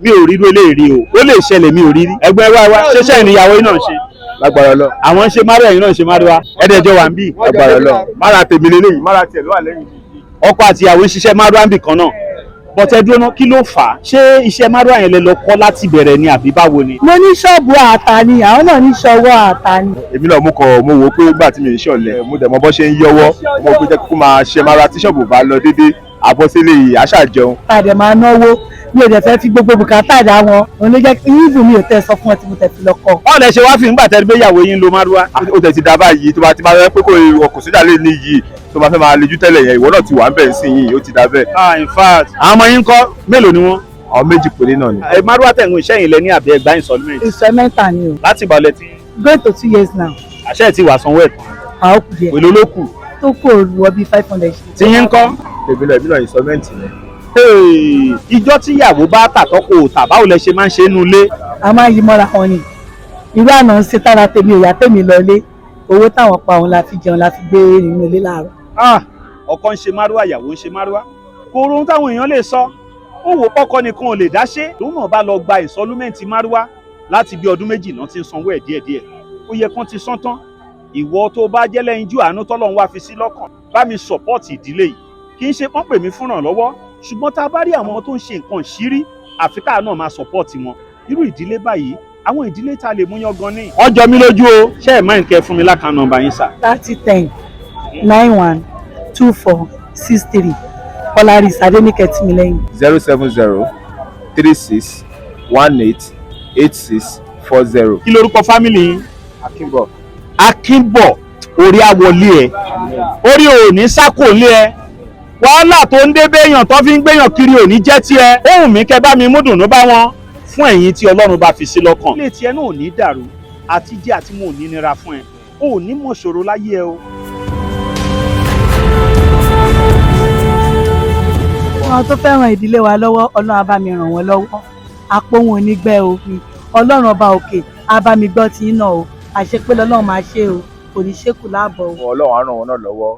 Mi ò rí irú eléyìí rí o. Ó lè ṣẹlẹ̀, mi ò rí rí. Ẹgbẹ́ wa wá ṣẹṣẹ́ ìníyàwó yìí náà ń ṣe. Lágbára Ọlọ́run. Àwọn ń ṣe márùn, ẹ̀yìn náà ń ṣe márùwá, ẹ̀ẹ́dẹ̀jọ wà ń bì. Lágbára Ọlọ́run, mára tèmi lélẹ́yìí, mára tiẹ̀ ló wà lẹ́yìn. Ọkọ àti ìyàwó ń ṣiṣẹ́ márùwá ń bì kan náà, bọ̀tẹ́ dúró ná, kí ló fà á? Ṣé iṣẹ́ márùwá yẹn lẹ lọ kọ́ láti bẹ̀rẹ̀ ni àbí báwo ni? Mo ní ṣọ́ọ̀bù àtà ni, àwọn náà ní ṣọwọ́ àtà ni. Èmi náà mú kọ, mo wò ó pé nígbà tí mi ń ṣọ̀lẹ, mo dẹ̀ mọ bọ́ ṣe ń yọwọ́, mo pé jẹ́ kó máa ṣe mára tí ṣọ́ọ̀bù bá lọ déédéé, àbọ̀sílẹ̀ yìí àṣà jẹun. Tàdé máa náwó, mi ò dẹ̀ fẹ́ fi gbogbo bùkátà dá wọn, òun ló jẹ́ yíìbù mi ò tẹ́ sọ fún ọ tí mo tẹ̀ fi lọ kọ́. Báwo lẹ ṣe wá fi ńgbà tẹ́ gbé ìyàwó yín lo márùwá? Ó tẹ̀ ti da báyìí, tó bá ti máa rẹ pé kò ọkọ̀ sójà lè ní yìí tó máa fẹ́ máa lejú tẹ́lẹ̀ yẹn, ìwọ náà ti wà ń bẹ̀ sí yìí, ó ti da bẹ́ẹ̀. Ah, in fact, àwọn ọmọ yín kọ́, mélòó ni wọ́n? Àwọn méjì péré náà ni. Ẹ márùwá tẹ̀gùn iṣẹ́ yìí lẹ ní àbí ẹgbàá installment? Instrumental ni o. Láti ìgbà ọ̀lẹ́ tí Going to 2 years now. Àṣẹ ti wà sanwó ẹ̀ tán? Àwọn kù díẹ̀. Èló ló kù? Tó kù wọ bíi 500. Tí yín ń kọ́? Èmi náà installment ni. Hey, ìjọ tíyàwó bá tàtọ́ kò tà, báwo lẹ ṣe máa ń ṣe é nulẹ̀? A máa ń yí mọ́ra wọn ni. Irú àná ń ṣe tára tèmi ò yá, tèmi lọlé, owó táwọn pa òun la fi jẹun, la fi gbé nínú ilé láàárọ̀. Ah, ọkọ ń ṣe márúwá, ìyàwó ń ṣe márúwá, kò rohun táwọn èèyàn lè sọ. Ó wò pọ́kọ nìkan ò lè dá ṣe, lòun náà bá lọ gba installment márúwá. Láti bí ọdún 2 náà ti ń sanwó ẹ̀ díẹ̀díẹ̀, ó yẹ kán ti san tán. Ìwọ tó bá jẹ́ lẹ́yinjú àánú tọ́lọ́run wá fi sí lọ́kàn, bá mi support ìdílé yìí. Kì í ṣe pọ́n pè mí fúnràn lọ́wọ́, ṣùgbọ́n tá a bá rí àwọn tó ń ṣe nǹkan ìṣírí, àfi káà náà máa support wọn. Irú ìdílé báyìí, àwọn ìdílé tá a lè mú yán gan ní. Wọ́n jọ mí lójú o. Ṣé ẹ̀ máa ń kẹ́ fún mi l'account number yín sà? 3010912463, Polaris Adenike Tìmílẹ́yìn. 07036188640. Kí lorúkọ family yín? Akínbọ̀. Akínbọ̀, orí àwọlé ẹ, orí ò ní sákòlé ẹ, wàhálà tó ń dé béèyàn tó fi ń gbéyàn kiri ò ní jẹ́ tiẹ̀. Ohun mi kẹ́ bá mi mú dùnú bá wọn fún ẹ̀yin tí Ọlọ́run bá fi sí lọ́kàn. Ilé tiẹ̀ náà ò ní dàrú, àti jẹ́ àti mo ò ní nira fún ẹ, ò ní mọ̀ ṣòro láyé ẹ o. Àwọn tó fẹ́ràn ìdílé wa lọ́wọ́, Ọlọ́run á bá mi ràn wọ́n lọ́wọ́, àpò wọn ò ní gbẹ o. Ọlọ́run ọba òkè á bá mi gbọ́ tí ń nà o. Àṣepé lọ́lọ́run máa ṣe o, kò ní ṣekù láàbọ̀ o. Ọlọ́run á ràn wọ́n náà lọ́wọ́.